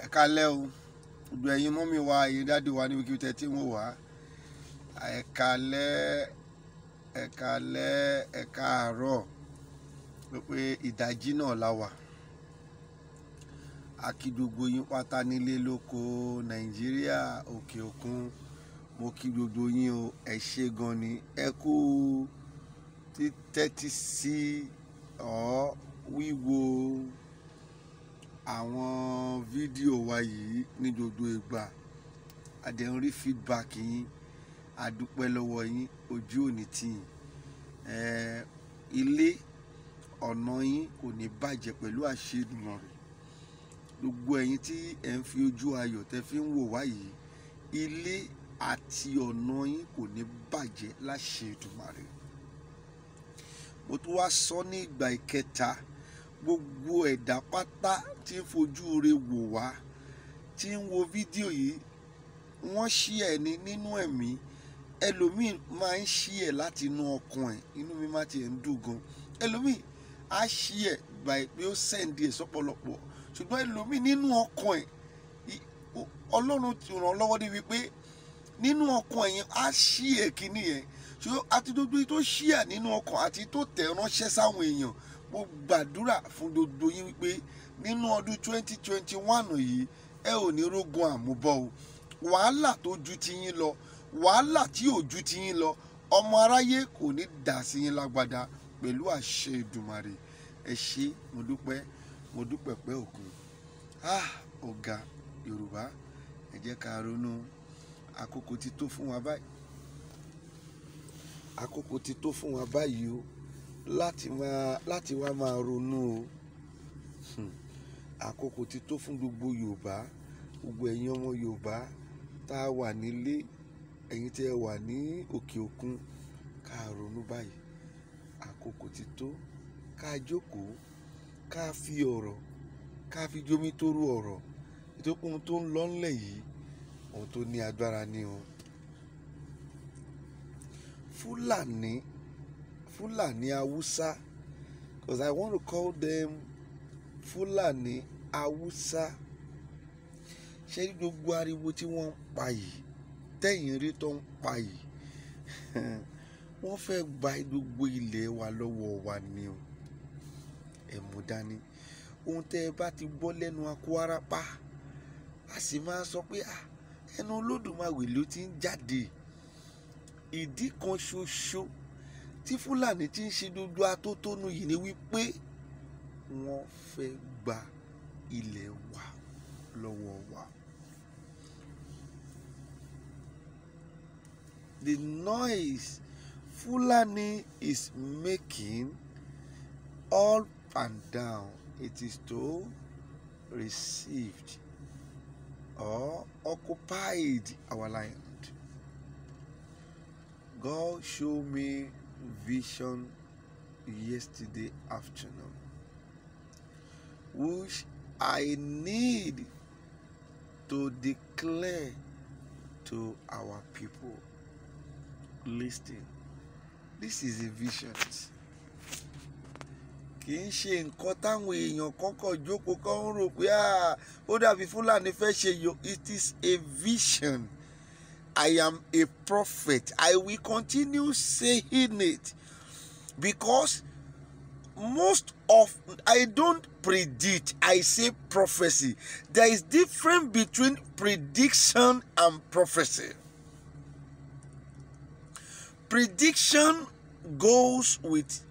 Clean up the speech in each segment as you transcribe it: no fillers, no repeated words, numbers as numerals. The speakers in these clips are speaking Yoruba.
Ẹ káalẹ́ o, gbogbo ẹ̀yin mummy wa, ẹ̀yin daddy wa níbi tẹ́ tí ń wò wá. Ẹ káalẹ́, ẹ káalẹ́, ẹ káàárọ̀. Pé ìdájí náà la wà. A kí gbogbo yín pátá nílé lóko Nàìjíríà òkè òkun. Mo kí gbogbo yín o, ẹ ṣé gan ni. Ẹ kú títẹ́tí sí ọ́ wíwo àwọn fídíò wa yìí ní gbogbo ìgbà. A dẹ̀ ń rí feedback yín. A dúpẹ́ lọ́wọ́ yín, ojú ò ní tì yín. Ilé ọ̀nà yín kò ní bàjẹ́ pẹ̀lú àṣẹ Èdùmàrè. Gbogbo ẹ̀yin tí ẹ̀ ń fi ojú ayọ̀ tẹ fi ń wò wá yìí, ilé àti ọ̀nà yín kò ní bàjẹ́ láṣẹ Èdùmàrè. Mo tún wá sọ ní ìgbà ìkẹta, gbogbo ẹ̀dá pátá tí ń fojú re wò wá, tí ń wo fídíò yìí, wọ́n ṣí ẹ̀ ní nínú ẹ̀mí. Ẹlòmíì máa ń ṣí ẹ̀ láti inú ọkàn ẹ̀, inú mi máa ti ẹ̀ ń dùn gan. Ẹlòmíì á ṣí ẹ̀ by pé ó send ẹ̀ sọ́pọ̀lọpọ̀. Ṣùgbọ́n ẹlòmíì nínú ọkàn ẹ̀, Ọlọ́run ti ràn lọ́wọ́ débi pé nínú ọkàn ẹ̀ yẹn á ṣí ẹ̀ kíní yẹn. Ṣùgbọ́n àti gbogbo tó ṣí ẹ̀ nínú ọkàn àti tó tẹ̀ ránṣẹ́ sáwọn èèyàn, mo gbàdúrà fún gbogbo yín wípé nínú ọdún 2021 yìí, ẹ ò ní rógun àmúbọ̀ o. Wàhálà tó ju ti yín lọ, wàhálà tí ò ju ti yín lọ, ọmọ aráyé kò ní dà sí yín lágbádá pẹ̀lú àṣẹ Èdùmàrè. Ẹ ṣé, mo dúpẹ́, mo dúpẹ́ pẹ́ òkun. Ah, ọ̀gá Yorùbá, ẹ jẹ́ ká ronú. Àkókò ti tó fún wa báyìí. Àkókò ti tó fún wa báyìí o, láti wá máa ronú o. Àkókò ti tó fún gbogbo Yorùbá, gbogbo ẹ̀yin ọmọ Yorùbá tá a wà nílé, ẹ̀yin tí ẹ wà ní òkè òkun, ká ronú báyìí. Àkókò ti tó ká jókòó, ká fi ọ̀rọ̀, ká fi jómi tóró ọ̀rọ̀. Nítorí pé ohun tó ń lọ ńlẹ̀ yìí, ohun tó ní agbára ni o. Fúlàní, Fúlàní Haúsá, because I want to call them Fúlàní Haúsá. Ṣé gbogbo ariwo tí wọ́n ń pa yìí, tẹ̀yìn rí tó ń pa yìí, wọ́n fẹ́ gba gbogbo ilẹ̀ wa lọ́wọ́ wa ni o. Ẹ mú dání. Ohun tẹ́ ẹ bá ti gbọ́ lẹ́nu akú wárápá, a sì máa sọ pé ẹnu Olódùmarè ló ti ń jáde. Ìdí kan ṣoṣo tí Fúlàní ti ń ṣe gbogbo atótónu yìí ni wípé wọ́n fẹ́ gba ilẹ̀ wa lọ́wọ́ wa. The noise Fulani is making up and down, it is to received or occupied our land. God showed me vision yesterday afternoon, which I need to declare to our people. Listen, this is a vision. Kì í ṣe nǹkan táwọn èèyàn kọ́kọ́ jókòó kan ń rò pé ó dàbí Fúlàní fẹ́ ṣe yo. It is a vision. I am a prophet. I will continue saying it because most of I don't predict, I say prophecy. There is difference between prediction and prophecy. Prediction goes with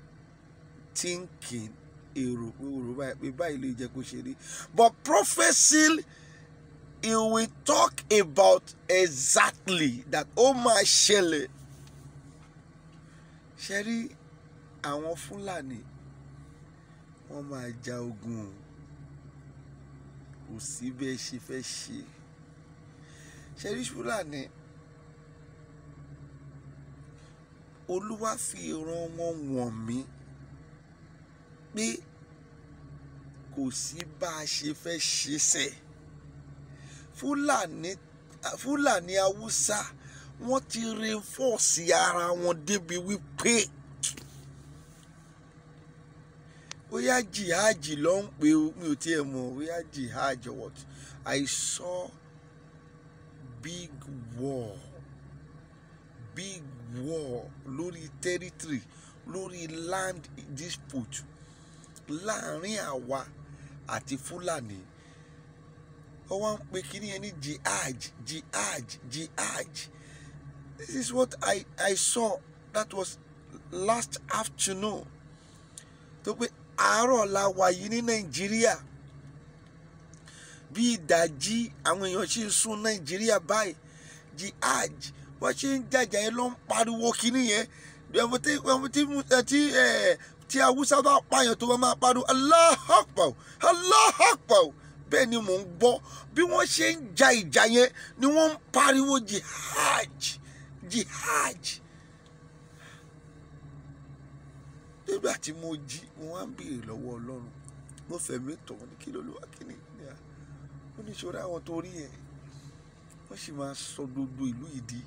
thinking. Èrò pé èrò báyìí pé báyìí ló jẹ́ kó ṣe rí. But prophecy, it will talk about exactly that ó máa ṣẹlẹ̀. Ṣé rí àwọn Fúlàní, wọ́n máa ja ogun o. Kò sí bí ẹ ṣe fẹ́ ṣe. Ṣé rí Fúlàní, Olúwa fi ìran wọn wọ̀n mí pé kò sí bá a ṣe fẹ́ ṣe sẹ́. Fúlàní, Fúlàní Haúsá, wọ́n ti reinforce ara wọn débi wípé Bóyá jihad ló ń pè ó, mi ò tiẹ̀ mọ̀ bóyá jihad or what. I saw big war, big war lórí territory, lórí land dispute láàrin àwa àti Fúlàní. Wọ́n wá ń pe kíní yẹn ní jihad, jihad, jihad. This is what I saw. That was last afternoon. Tó pé àárọ̀ la wà yìí ní Nàìjíríà, bí ìdajì àwọn èèyàn ṣì ń sùn Nàìjíríà báyìí. Jihad, wọ́n ṣe ń jàjà yẹn ló ń pariwo kíní yẹn. Tí Haúsá bá pààyàn tó bá máa pariwo Allahu Akbar, Allahu Akbar, bẹ́ẹ̀ ni mò ń gbọ́ bí wọ́n ṣe ń ja ìjà yẹn ni wọ́n ń pariwo jihad, jihad. Nígbà tí mo jí, mo wá ń béèrè lọ́wọ́ Ọlọ́run, mo fẹ̀mí tọ̀ wọ́n ní kí ló wá kí ni ó ní ìṣòro àwọn tó rí yẹn, wọ́n sì máa sọ gbogbo ìlú yìí di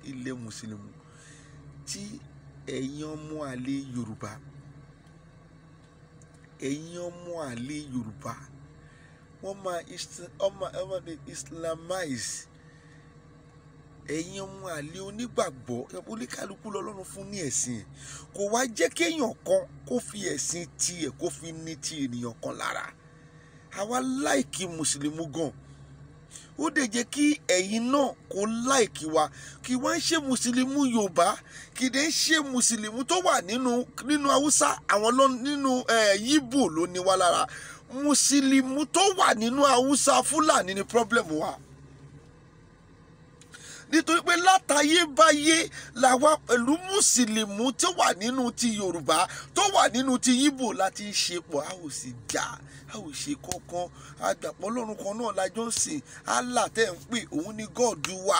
ilẹ̀ mùsùlùmí. Tí ẹ̀yin ọmọ àlè Yorùbá, ẹ̀yin ọmọ àlè Yorùbá, wọ́n máa Islamize ẹ̀yin ọmọ àlè onígbàgbọ́. Oníkálukú lọ́lọ́run fún ní ẹ̀sìn, kò wá jẹ́ kéèyàn kan kó fi ẹ̀sìn tiẹ̀ kó fi ní ti ènìyàn kan lára. Àwa láìkí mùsùlùmí gan, ó dẹ̀ jẹ́ kí ẹ̀yin náà kó láìkí wa. Kì wọ́n ń ṣe mùsùlùmí Yorùbá, kì í dẹ̀ ń ṣe mùsùlùmí tó wà nínú Haúsá, àwọn ló nínú Yíbò ló ní wá lára. Mùsùlùmí tó wà nínú Haúsá Fúlàní ni problem wa, nítorí pé látayébáyé làwa pẹ̀lú mùsùlùmí tó wà nínú ti Yorùbá, tó wà nínú ti Yíbò láti ṣe pọ̀. A ò sì jà, a ò ṣe kankan. Àgbàpọ̀ Ọlọ́run kan náà lájọ́ ń sìn, Allah tẹ́ ń pè òun ní gọ́ọ̀dù wa.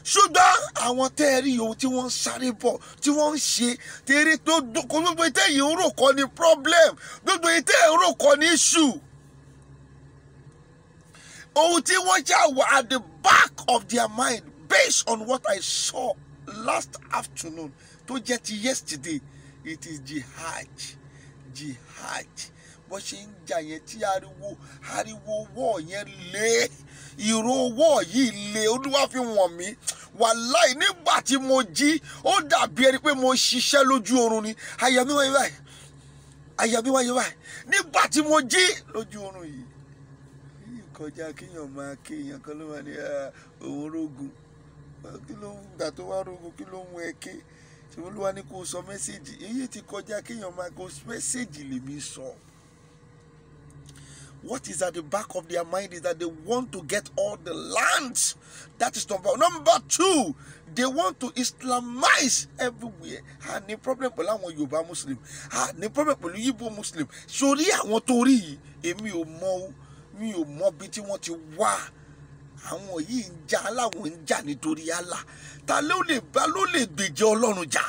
Ṣùgbọ́n àwọn tẹ́ ẹ rí ohun tí wọ́n ń sáré bọ̀, tí wọ́n ń ṣe tèrè tó kó gbogbo ètè yìí ń rò kọ́ ni problem, gbogbo ètè ń rò kọ́ ni issue. Ohun tí wọ́n ṣá wà at the back of their mind, based on what I saw last afternoon tó jẹ́ ti yesterday, it is jihad, jihad. Bó ṣe ń jà yẹn tí ariwo wọ́ yẹn lé, ìró wọ́ yìí lé, Olúwa fi wọ̀n mí. Wàláì nígbà tí mo jí, ó dàbí ẹni pé mo ṣiṣẹ́ lójú oorun ni. Àyà mi wáyé báyìí, àyà mi wáyé báyìí nígbà tí mo jí lójú oorun yìí. Kọjá kéèyàn máa kéèyàn kan ló máa ní òun rógun, kí ló ń gbà tó wá rógun, kí ló ń mú ẹ ké? Ṣé Olúwa ní kó sọ mẹ́sẹ̀gì? Èyí ti kọjá kéèyàn máa kó mẹ́sẹ̀gì lèmi sọ. What is at the back of their mind is that they want to get all the lands. That is number one. Number two, they want to Islamize everywhere. A ní problem pẹ̀lú àwọn Yorùbá Muslim, a ní problem pẹ̀lú Igbo Muslim. Sórí àwọn tó rí yìí, èmi ò mọ̀ o, mi ò mọ̀ bí tí wọ́n ti wá. Àwọn yìí ń jà, aláwọ̀ ń jà nítorí Allah. Ta ló lè bá ló lè gbèjẹ Ọlọ́run jà?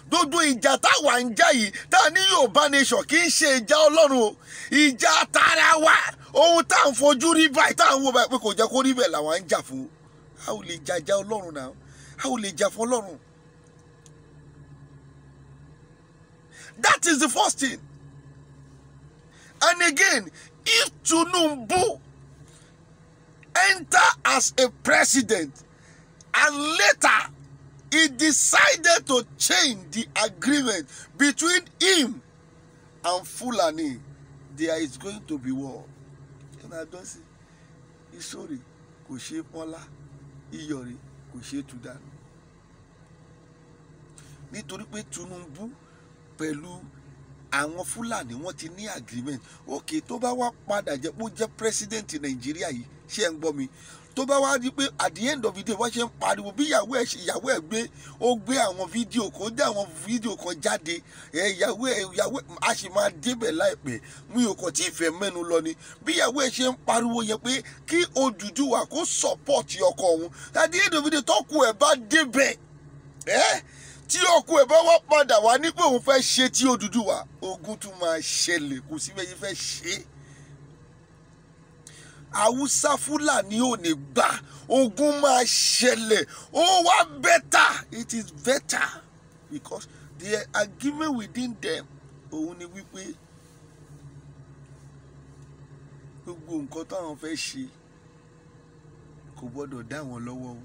Gbogbo ìjà táwa ń jà yìí, tá a ní Yorùbá nation, kì í ṣe ìjà Ọlọ́run o, ìjà tara wa. Ohun tá à ń fojú rí báyìí, tá à ń wò báyìí pé kò jẹ́ kó rí bẹ́ẹ̀ làwọn ń jà fún. A ò lè jàjà Ọlọ́run náà, a ò lè jà fún Ọlọ́run. That is the first thing. And again, if Tinubu enter as a president and later he decided to change the agreement between him and Fulani, there is going to be war. And I don't see. Ìsòrè kò ṣe é pọ́nlá, iyọ̀rè kò ṣe é tú dànù. Nítorí pé Tinubu pẹ̀lú àwọn Fúlàní wọ́n ti ní agreement. Okay, tó bá wá padà jẹ́ pé ó jẹ́ president Nàìjíríà yìí, ṣé ẹ ń gbọ́ mi? Tó bá wá di pé at the end of the day wọ́n ṣe ń pariwo bí ìyàwó ẹ̀ gbé, ó gbé àwọn fídíò kan, ó dé àwọn fídíò kan jáde, ìyàwó ẹ̀ a sì máa débẹ̀ láìpẹ́, mi ò kàn tí ì fẹ́ mẹ́nu lọ ni. Bí ìyàwó ẹ̀ ṣe ń pariwo yẹn pé kí Odùduwà kó support ọkọ òun, at the end of the day tọ́kù ẹ̀ bá débẹ̀, tí ọkọ ẹ̀ bá wá padà wá ní pé òun fẹ́ ṣe tí Odùduwà, ogun tún máa ṣẹlẹ̀, kò sí bẹ́ẹ̀ yìí fẹ́ ṣe é. Haúsá Fúlàní ò ní gbà, ogun máa ṣẹlẹ̀. Ó wá better, it is better because The argument within them òun ni wípé gbogbo nǹkan táwọn fẹ́ ṣe kò gbọ́dọ̀ dá wọn lọ́wọ́ o.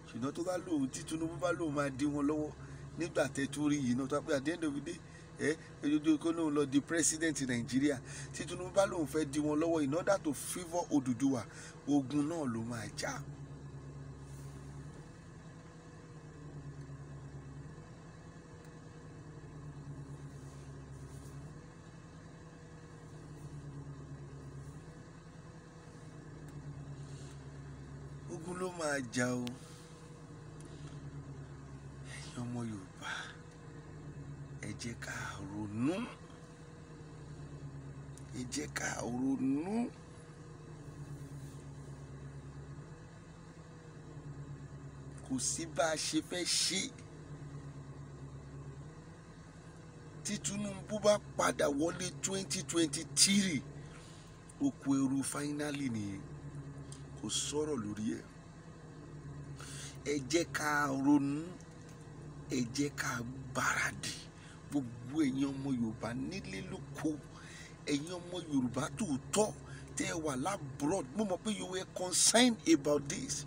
Ṣùgbọ́n tó bá lóun tí Tinubu bá lóun máa dí wọn lọ́wọ́ nígbà tẹ́tú rí yìí náà, tó pé at the end of the day ẹ ojoojúmọ́ kó lóun lọ di president Nàìjíríà, tí Tinubu bá lóun fẹ́ dí wọn lọ́wọ́ in order to favour Odùduwà, ogun náà ló máa jà. Ogun ló máa jà o. Ẹ̀yin ọmọ Yorùbá, ẹ jẹ́ ká ronú, ẹ jẹ́ ká ronú. Kò sí bá a ṣe fẹ́ ṣe tí Tinubu bá padà wọlé 2023, oko eru finally nìyẹn, kò sọ̀rọ̀ lórí ẹ̀. Ẹ jẹ́ ká ronú, ẹ jẹ́ ká gbáradì. Gbogbo ẹ̀yin ọmọ Yorùbá nílé lóko, ẹ̀yin ọmọ Yorùbá tòótọ́ tẹ́ ẹ wà lábroad, mo mọ̀ pé you were concerned about this,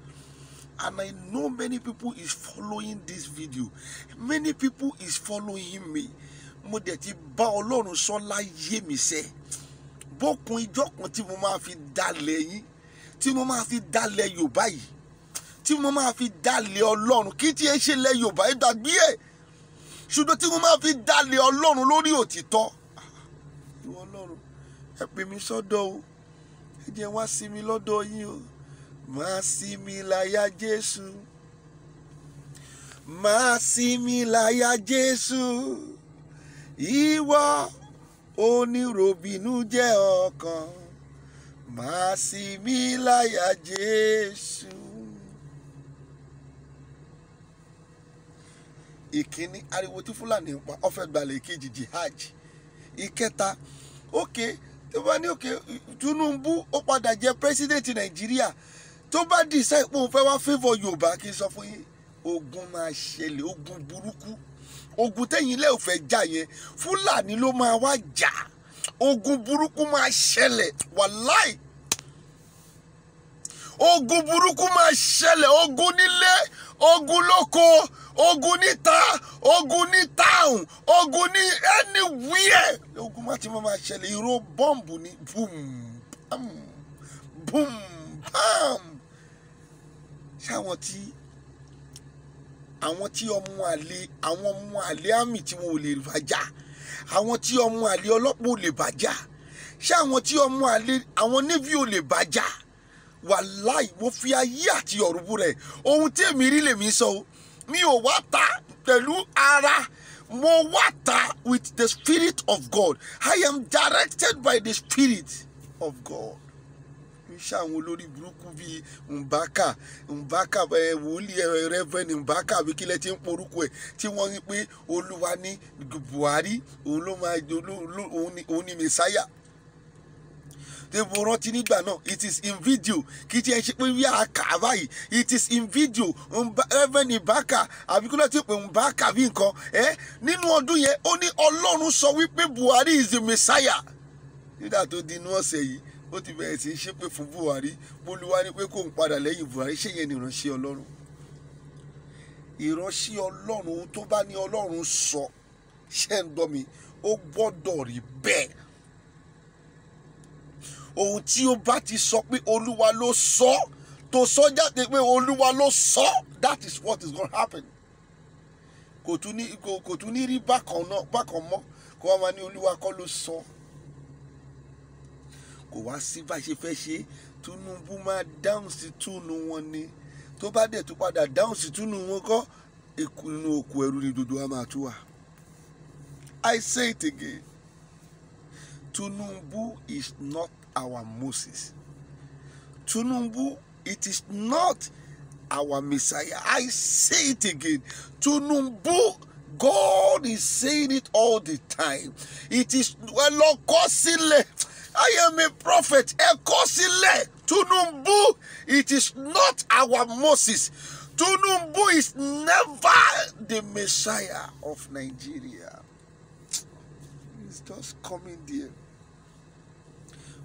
and I know many people is following this video, many people is following me. Mo dẹ̀ ti bá Ọlọ́run sọ láyé mi sẹ́, bókun ijọ́ kan tí mo máa fi dalẹ̀ yín, tí mo máa fi dalẹ̀ Yorùbá yìí, tí mo máa fi dalẹ̀ Ọlọ́run, kí tí ẹ ṣe lẹ̀ Yorùbá yìí dàgbé ẹ̀, ṣùgbọ́n tí mo máa fi dalẹ̀ Ọlọ́run lórí òtítọ́. Ìwọ Ọlọ́run, ẹ pè mí sọ́dọ̀ o, ẹ jẹ́ wá sí mi lọ́dọ̀ yín o. Máa sí mi láyà Jésù, máa sí mi láyà Jésù, ìwọ oníròbìnú jẹ́ ọkàn, máa sí mi láyà Jésù. Ìkíní, ariwo tí Fúlàní ń pa, ó fẹ́ gbalẹ̀. Ìkejì, jihad. Ìkẹta, òkè tó bá ní òkè Tinubu ó padà jẹ president Nàìjíríà, tó bá decide pé òun fẹ́ wá favour Yorùbá, kí n sọ fún yín, ogun máa ṣẹlẹ̀, ogun burúkú, ogun tẹ́yìn ilé ò fẹ́ jà yẹn, Fúlàní ló máa wá jà, ogun burúkú máa ṣẹlẹ̀, wàláì, ogun burúkú máa ṣẹlẹ̀, ogun nílé, ogun lóko, ogun níta, ogun ní town, ogun ní anywhere, ogun má ti máa ṣẹlẹ̀. Ìró bọ́ǹbù ní boom pam, boom pam. Ṣáwọn tí àwọn tí ọmọ àlè, àwọn ọmọ àlè àmì tí wọn ò lè bá jà, àwọn tí ọmọ àlè ọlọ́pàá ò lè bá jà, ṣé àwọn tí ọmọ àlè àwọn navy ò lè bá jà? Wàláì, mo fi ayé àti ọ̀run búra ẹ̀, ohun tí èmi rí lèmi sọ o. Mi ò wá ta pẹ̀lú ara, mo wá ta with the spirit of God. I am directed by the spirit of God. N ṣe àwọn olórí burúkú bíi Mbaka Mbaka, ẹ wòlíì, ẹ Reverend Mbaka, àbí kílẹ̀ tí ń porúkọ ẹ̀, tí wọ́n ní pé Olúwa ní Buhari òun ló máa òun ní Messiah. Mo rántí nígbà náà, it is in video, kì í tiẹ̀ ṣe pé wí àkà báyìí, it is in video. Reverend Mbaka àbí kí ló ti pè Mbaka bí nǹkan ẹ nínú ọdún yẹn, ó ní Ọlọ́run sọ wípé Buhari is the Messiah. Nígbà tó di inú ọ̀sẹ̀ yìí, ó ti bẹ̀rẹ̀ sí í ṣépè fún Buhari, Olúwa ní pé kó ń padà lẹ́yìn Buhari. Ṣé yẹn ni ìránṣẹ́ Ọlọ́run? Ìránṣẹ́ Ọlọ́run, ohun tó bá ní Ọlọ́run sọ, ṣé ń gbọ́ mi, ó gbọ́dọ̀ rí bẹ́ẹ̀. Ohun tí ó bá ti sọ pé Olúwa ló sọ, tó sọ jáde pé Olúwa ló sọ, that is what is gonna happen. Kò tún ní rí bákan náà bákan mọ́, kó wá máa ní Olúwa kọ́ ló sọ. Kò wá sí bá ṣe fẹ́ ṣe, Tinubu máa dáhùn sí túnú wọn ni. Tó bá dẹ̀ tó padà dáhùn sí túnú wọn kọ́, inú òkú ẹrú ni dodo wa máa tú wa. I say it again, Tinubu is not our Moses. Tinubu, it is not our Messiah. I say it again, Tinubu, God is saying it all the time. It is well, lọ kọ sílẹ̀. I am a prophet. Ẹ kọ sílẹ̀. Tinubu, it is not our Moses. Tinubu is never the messiah of Nigeria. He's just coming there.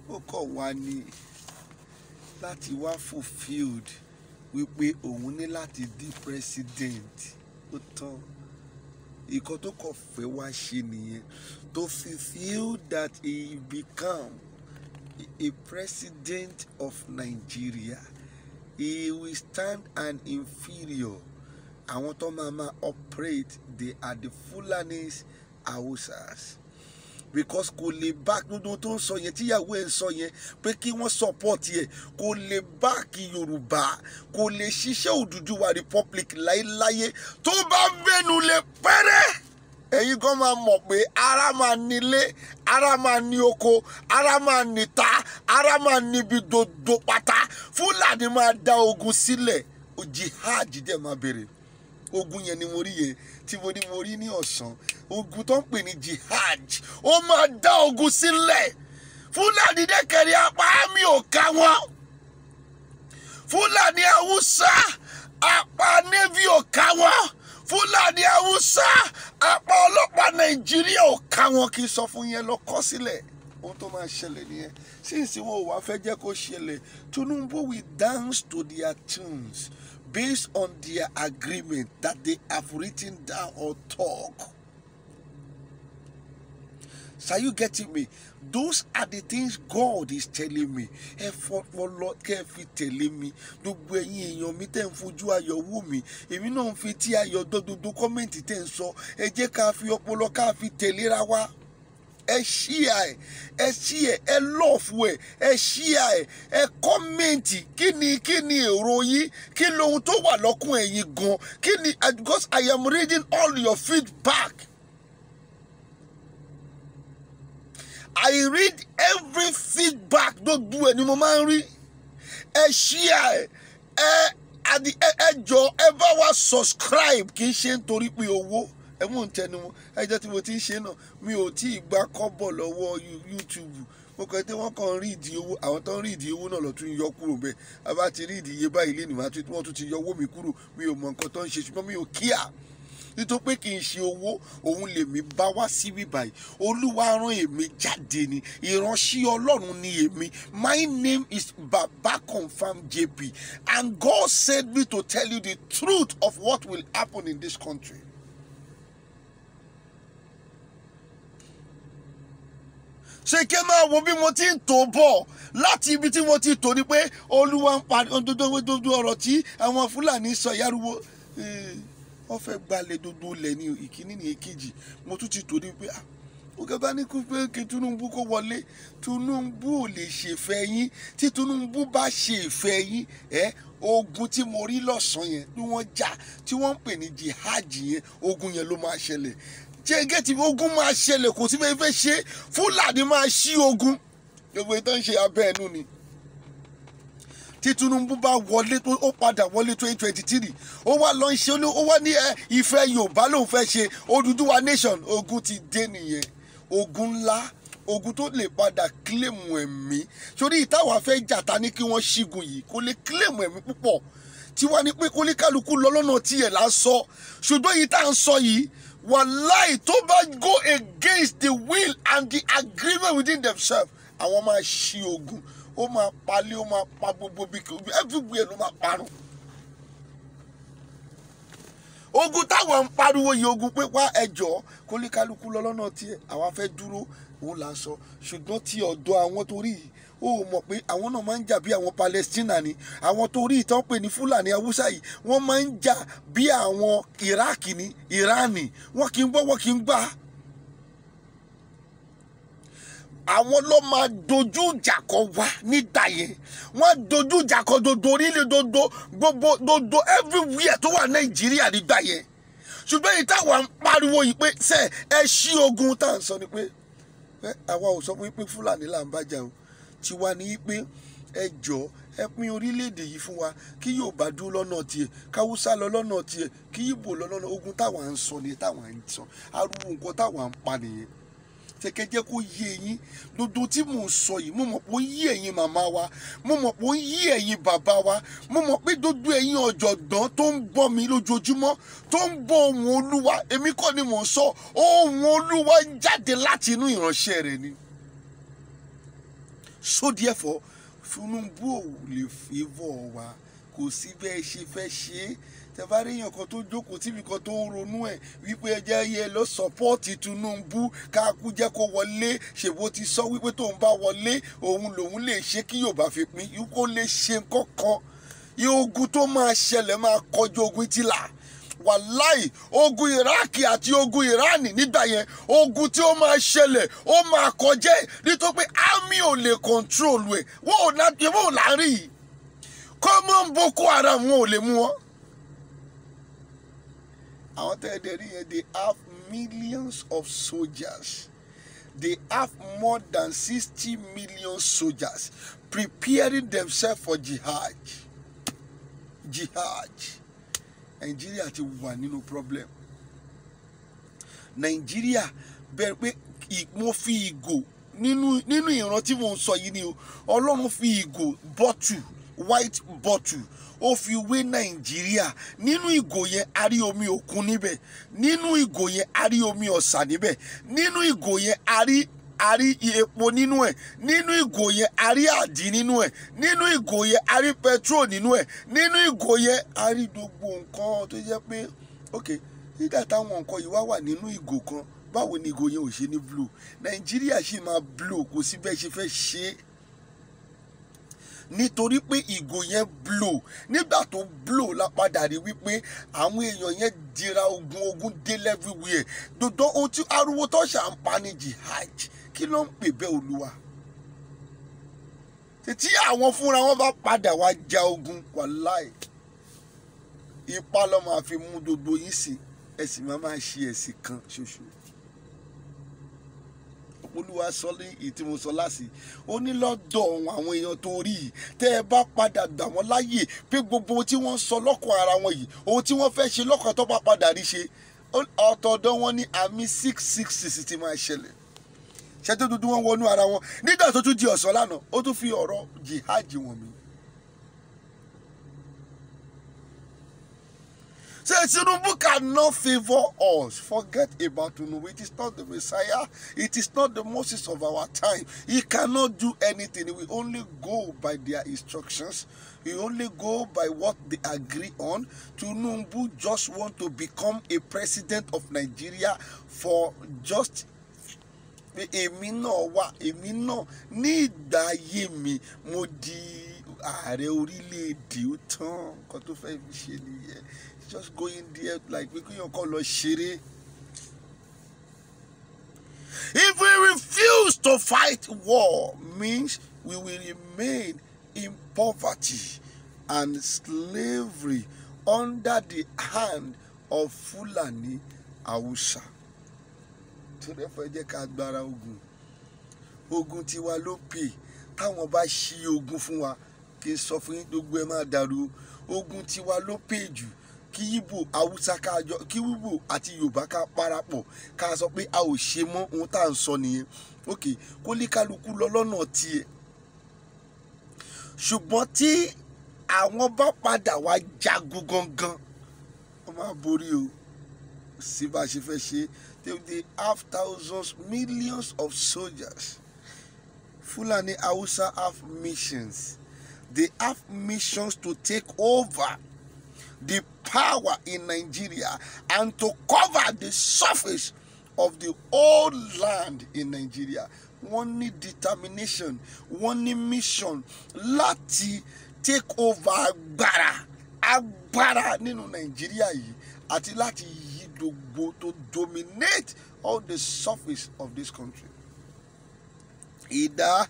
Ó kọ̀ wá ní láti wá fulfilled wípé òun ní láti di president. Ó tán. Ìkan tó kọ̀ fẹ́ wá ṣe nìyẹn, to fulfill that he become a president of Nigeria. He will stand an inferior. Àwọn tó máa ma operate, they are the Fulanis, Hausas, because kò lè back gbogbo tó ń sọ yẹn, tíyàwó ẹ̀ ń sọ yẹn pé kí wọ́n support yẹ. Kò lè back Yorùbá, kò lè ṣiṣẹ́ Odùduwà Republic láéláyé. Tó bá bẹ́nu lè pẹ́rẹ́, ẹ̀yin gan máa mọ̀ pé ara máa nílé, ara máa ní oko, ara máa níta, ara máa níbi gbogbo pátá. Fúlàní máa dá ogun sílẹ̀, jihad dẹ̀ máa bẹ̀rẹ̀. Ogun yẹn ni mo rí yẹn tí mo ní mo rí ní ọ̀sán. Ogun tó ń pè ní jihad, ó máa dá ogun sílẹ̀. Fúlàní dẹ́kẹ̀rẹ́ apá mi ò ká wọn. Fúlàní Haúsá apá navy ò ká wọn. Fúlàní Haúsá apá ọlọ́pàá Nàìjíríà ò ká wọn. Kí n sọ fún yẹn, lọ kọ́ sílẹ̀, ohun tó máa ṣẹlẹ̀ nìyẹn. Sínsìn wọn ò wá fẹ́ jẹ́ kó ṣẹlẹ̀. Tinubu will dance to their tunes based on their agreement that they have written down or talk. So are you getting me? Those are the things God is telling me. Ẹ fọpọlọ kẹ́ ẹ fi tẹ̀lé mi. Gbogbo ẹ̀yin èèyàn mi tẹ́ ń fojú ayọ̀ wò mí. Èmi náà ń fi tí ayọ̀ gbọ́ comment tẹ́ ń sọ. Ẹ jẹ́ ká fi ọpọlọ ká fi tẹ̀léra wa. Ẹ share ẹ, ẹ share ẹ, love ẹ, ẹ share ẹ, ẹ comment. Kí ni èrò yín? Kí lohun tó wà lọ́kùn ẹ̀yin gan? Kí ni, because I am reading all your feedback. I read every feedback. Gbogbo ẹ ni mo máa ń rí. Ẹ share ẹ, ẹ ẹ jọ, ẹ bá wa subscribe. Kì í ṣe nítorí pé owó ẹ mú ń tẹnu mọ́. Ẹ jẹ́ tí mo ti ń ṣe náà, mi ò tí ì gba kọ́bọ̀ lọ́wọ́ YouTube. Mo kàn tí wọ́n kàn rí ìdí owó, àwọn tó ń rí ìdí owó náà lọ tún yọ kúrò bẹ́ẹ̀. A bá ti rí ìdí iye báyìí lé nìwọ̀n, wọ́n tún ti yọ owó mi kúrò. Mi ò mọ nǹkan tó ń ṣe, ṣùgbọ́n mi ò kíá, nítorí pé kì í ṣe owó òun lèmi bá wá síbí báyìí. Olúwa rán èmi jáde ni, ìránṣẹ́ Ọlọ́run ni èmi. My name is Baba Confirm JP, and God sent me to tell you the truth of what will happen in this country. Ṣé kí ẹ máa wo bí mo ti ń tò bọ̀ láti ibi tí mo ti tò ní pé Olúwa ń parí gbogbo ọ̀rọ̀ tí àwọn Fúlàní sọ yárúwó, wọ́n fẹ́ gbalẹ̀ gbogbo ilẹ̀ ní ìkíní ní èkejì. Mo tún ti tò ní pé ó kẹta ní kú pé kí Tinubu kó wọlé. Tinubu ò lè ṣèfẹ́ yín. Tí Tinubu bá ṣe ìfẹ́ yín, ẹ ogun tí mo rí lọ́sàn-án yẹn tí wọ́n jà, tí wọ́n ń pè ní jihad yẹn, ogun yẹn ló máa ṣẹlẹ̀. Jẹ́gẹ́ tí ogun máa ṣẹlẹ̀, kò sí fẹ́ fẹ́ ṣe. Fúlàní máa ṣí ogun. Gbogbo ìtàn ṣe abẹ́ ẹnu ni. Tí Tinubu bá wọlé, tó ó padà wọlé 2023, ó wá lọ ń ṣe, ó wá ní ìfẹ́ Yorùbá lòun fẹ́ ṣe, Odùduwà nation, ogun ti dé nìyẹn. Ogun ńlá, ogun tó lè padà claim ẹ̀mí. Sórí ìtawà fẹ́ jà ta ní kí wọ́n ṣígun yìí, kó lè claim ẹ̀mí púpọ̀. Tiwa ní pé kó ní kálukú lọ lọ́nà tiẹ̀ là ń sọ, ṣùgbọ́n yìí tá à ń sọ yìí, wàláì, tó bá go against the will and the agreement within themselves, àwọn máa ṣí ogun. Ó máa palẹ̀, ó máa pa gbogbo bí everywhere ló máa parun. Ogun táwọn ń pariwo yìí, ogun pé wá ẹjọ́ kó ní kálukú lọ lọ́nà tiẹ̀, àwa fẹ́ dúró, òun là ń sọ. Ṣùgbọ́n tí ọ̀dọ̀ àwọn tó rí yìí, ó mọ̀ pé àwọn náà máa ń jà bí àwọn Palestina ni. Àwọn tó rí ìtàn pè ní Fúlàní Haúsá yìí, wọ́n máa ń jà bí àwọn Iraq ní Irani. Wọ́n kì í gbọ́, wọ́n kì í gbà. Àwọn ló máa dojú ìjà kọ wá nígbà yẹn. Wọ́n dojú ìjà kọ gbogbo orílẹ̀, gbogbo gbogbo gbogbo everywhere tó wà Nàìjíríà nígbà yẹn. Ṣùgbọ́n èyí táwa ń pariwo yìí pé ṣe ẹ ṣí ogun tá à ń sọ ni pé àwa ò sọ fún yín pé Fúlàní là ń bájà o. Tiwa ní pé ẹ jọ, ẹ pín orílẹ̀-èdè yìí fún wa, kí Yorùbá dúró lọ́nà tiẹ̀, káwúsá lọ lọ́nà tiẹ̀, kí Ìgbò lọ lọ́nà. Ogun táwa ń sọ ni táwa ń sọ, ariwo nǹkan táwa ń pa nìyẹn. Tẹ̀kẹ́ jẹ́ kó yé yín. Gbogbo tí mò ń sọ yìí, mo mọ̀ pé ó ń yé ẹ̀yin màmá wa, mo mọ̀ pé ó ń yé ẹ̀yin bàbá wa, mo mọ̀ pé gbogbo ẹ̀yin ọ̀jọ̀gbọ́n tó ń gbọ́ mi lójoojúmọ́, tó ń gbọ́ ohùn Olúwa, èmi kọ́ ni mò ń sọ, ohùn Olúwa ń jáde láti inú ìránṣẹ́ rẹ̀ ni. So therefore, Tinubu ò lè favour wa, kò sí bẹ́ẹ̀ ṣe fẹ́ ṣe é. Tẹ bá rí èèyàn kan tó jókòó tíbi kan tó ń ronú ẹ̀ wípé ẹ jẹ́ yẹ lọ support Tinubu káàkú jẹ́ kó wọlé, ṣèbó ti sọ wípé tóun bá wọlé òun lòun lè ṣe kí Yorùbá fi pín, kó lè ṣe nǹkan kan. Ogun tó máa ṣẹlẹ̀ máa kọjú ogun tìlà. Wàláì, ogun Iraki àti ogun Irani nígbà yẹn, ogun tí ó máa ṣẹlẹ̀ ó máa kọjá nítorí pé army ò lè control ẹ̀, wọ́n ò láàárín yìí. Common Boko Haram wọn ò lè mú wọn. Àwọn tẹ́lẹ̀ rí yẹn, they have millions of soldiers. They have more than 60 million soldiers preparing themselves for jihad. Jihad. Nàìjíríà ti wà nínú problem. Nàìjíríà bẹ̀rẹ̀ pé mo fi ìgò nínú ìran tí mo ń sọ yìí ni o. Ọlọ́run fi ìgò bottle, white bottle, ó fi wé Nàìjíríà. Nínú ìgò yẹn a rí omi òkun níbẹ̀, nínú ìgò yẹn a rí omi ọ̀sà níbẹ̀, nínú ìgò yẹn a rí epo nínú ẹ̀, nínú ìgò yẹn a rí àdí nínú ẹ̀, nínú ìgò yẹn a rí petrol nínú ẹ̀, nínú ìgò yẹn a rí gbogbo nǹkan tó jẹ́ pé ok, nígbà táwọn nǹkan yìí wá wà nínú ìgò kan, báwo ni ìgò yẹn ò ṣe ní blue? Nàìjíríà sì máa blue, kò sí bẹ́ẹ̀ ṣe fẹ́ ṣe é, nítorí pé ìgò yẹn blow. Nígbà tó blow la padà rí wípé àwọn èèyàn yẹn dira ogun, ogun dé everywhere. Gbogbo ohun tí ariwo tó ṣà ń pa ní jihad, kí ló ń pè bẹ́ẹ̀ Olúwa? Títí àwọn fúnra wọn bá padà wá ja ogun, wàláì ipá ló máa fi mú gbogbo yín sí, ẹ sì máa máa ṣe ẹ̀sìn kan ṣoṣo. Olúwa sọ ní ìtí mo sọ láti ó ní lọ́dọ̀ àwọn èèyàn tó rí yìí, tẹ́ ẹ bá padà gbà wọ́n láàyè pé gbogbo ohun tí wọ́n ń sọ lọ́kàn ara wọn yìí, ohun tí wọ́n fẹ́ ṣe lọ́kàn tó bá padà rí ṣe, ọ̀tọ̀ọ̀dọ̀ wọn ní àmì 666 ti máa ṣẹlẹ̀. Ṣẹ́tọ́ dúdú wọn wọnú ara wọn. Nígbà tó tún di ọ̀sán lánàá, ó tún fi ọ̀rọ̀ jihad wọ̀n mi. Say Tinubu cannot favor us. Forget about Tinubu. It is not the Messiah. It is not the Moses of our time. He cannot do anything. We only go by their instructions. We only go by what they agree on. Tinubu just want to become a president of Nigeria for just èmi náà wà, èmi náà ní ìgbà ayé mi mo di ààrẹ orílẹ̀-èdè, ó tán, nǹkan tó fẹ́ fi ṣe nìyẹn. Just going there like pé kéèyàn kàn lọ ṣeré. If we refuse to fight war, means we will remain in poverty and slavery under the hand of Fulani Hausa. So therefore, ẹ jẹ́ ká gbára ogun. Ogun tiwa ló pè. Táwọn bá ṣí ogun fún wa, kí n sọ fún yín gbogbo ẹ máa dàrú. Ogun tiwa ló pè jù. Kí Ìgbò Haúsá ká jọ, kí Ìgbò àti Yorùbá ká parapọ̀, ká sọ pé a ò ṣe mọ́ ohun tá à ń sọ nìyẹn. Ok, kó lè kálukú lọ lọ́nà tiẹ̀. Ṣùgbọ́n tí àwọn bá padà wá jagun gangan, wọ́n máa borí o. Sí bá a ṣe fẹ́ ṣe. They have thousands, millions of soldiers. Fulani Hausa have missions. They have missions to take over the power in Nigeria and to cover the surface of the whole land in Nigeria. Wọ́n ní determination, wọ́n ní mission láti take over agbára, agbára nínú Nigeria yìí àti láti yí gbogbo, to dominate all the surface of this country. Either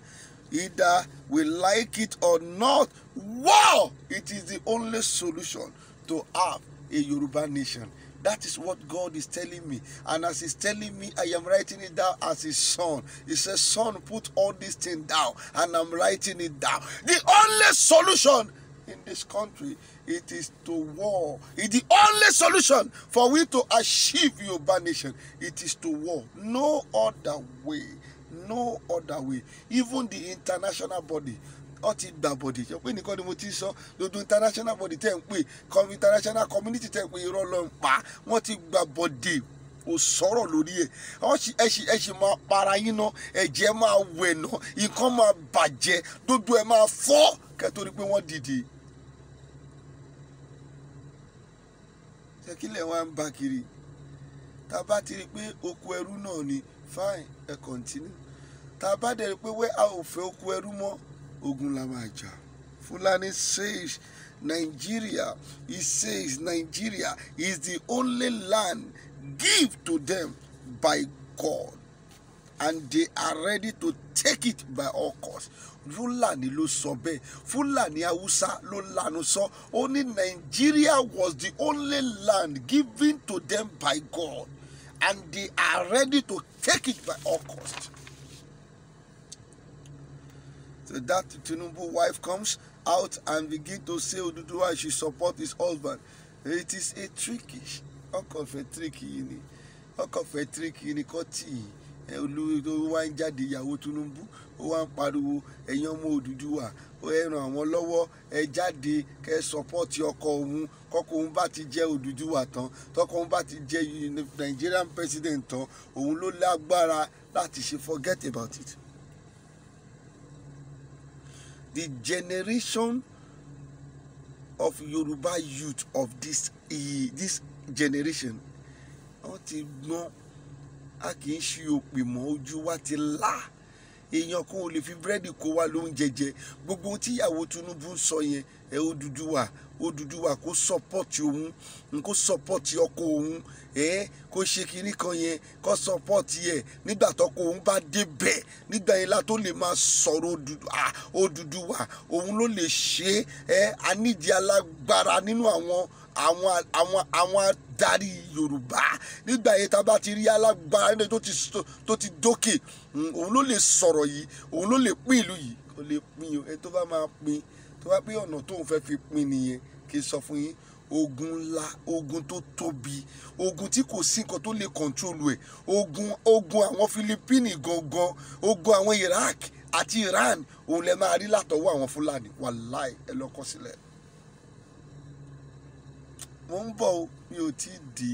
we like it or not, war, it is the only solution to have a Yoruba nation. That is what God is telling me. And as he's telling me, I am writing it down as his son. He says, son, put all this thing down. And I'm writing it down. The only solution in this country It is to war. It's the only solution for we to achieve Yoruba nation. It is to war. No other way. No other way. Even the international body, ó ti gbà bọ̀dì. Ṣe pé nìkan ni mo ti sọ lójú international body tẹ̀ ń pè, international community tẹ̀ ń pè, irọ́ ló ń pa. Wọ́n ti gbà bọ̀dì, kò sọ̀rọ̀ lórí ẹ̀. Ẹ sì máa para yín ná, ẹ̀jẹ̀ máa wẹ̀ ná, nǹkan máa bàjẹ́, dúdú ẹ̀ máa fọ́ kẹ́tọ́ rí pé wọ́n dìde. Ṣé kílẹ̀ wá ń bá kiri? Tá a bá ti rí i pé oko ẹrú náà ni, fine, ẹ continue. Tá a bá dẹ̀ rí i pé wẹ́ a ò fẹ́ oko ẹrú mọ́, ogun la máa jà. Fulani says Nigeria, he says Nigeria is the only land give to them by God, and they are ready to take it by all costs. Fúlàní ló sọ bẹ́ẹ̀. Fúlàní Haúsá ló lanu sọ. Ó ní Nigeria was the only land given to them by God, and they are ready to take it by all costs. So that Tinubu wife comes out and begin to say Oduduwa should support his husband. It is a trickish. Ọkọ̀ fẹ́ trick yìí ni. Ọkọ̀ fẹ́ trick yìí ni kọ́ tì í. Olú wa ń jáde, ìyàwó Tinubu, ó wá ń pariwo ẹ̀yin ọmọ Odùduwà, ó ẹ ràn àwọn lọ́wọ́, ẹ jáde kẹ́ ẹ support ọkọ òun. Kọ́kọ́ òun bá ti jẹ́ Odùduwà tán, tọkọ òun bá ti jẹ́ Nigerian president tán, òun ló lágbára láti ṣe. Forget about it. The generation of Yoruba youth of this generation, wọ́n ti gbọ́n. A kì í ṣe òpè mọ́, ojú wa ti là. Èèyàn kan ò lè fi búrẹ́dì kó wa lóúnjẹ jẹ. Gbogbo ohun tíyàwó Tinubu ń sọ yẹn, ẹ Odùduwà, Odùduwà kó support òun, kó support ọkọ òun, ẹ kó ṣe kinní kan yẹn, kó support ẹ nígbà tọkọ òun bá débẹ̀, nígbà yẹn la tó lè máa sọ̀rọ̀ Odùduwà, òun ló lè ṣe é. Ẹ a nídìí alágbára nínú àwọn adarí Yorùbá. Nígbà yẹn tá a bá ti rí alágbára nínú tó ti dókè, òun ló lè sọ̀rọ̀ yìí, òun ló lè pín ìlú yìí. Kò lè pín o. Ẹ tó bá máa pín, tó bá pín ọ̀nà tóun fẹ́ fi pín nìyẹn, kí n sọ fún yín, ogun ńlá, ogun tó tóbi, ogun tí kò sí nǹkan tó lè control ẹ̀, ogun àwọn Filipini gangan, ogun àwọn Iraq àti Iran, òun lè máa rí látọwọ́ àwọn Fúlàní. Wàláì, ẹ lọ kọ sílẹ̀. Mo ń bọ̀ o, mi ò tí ì dé.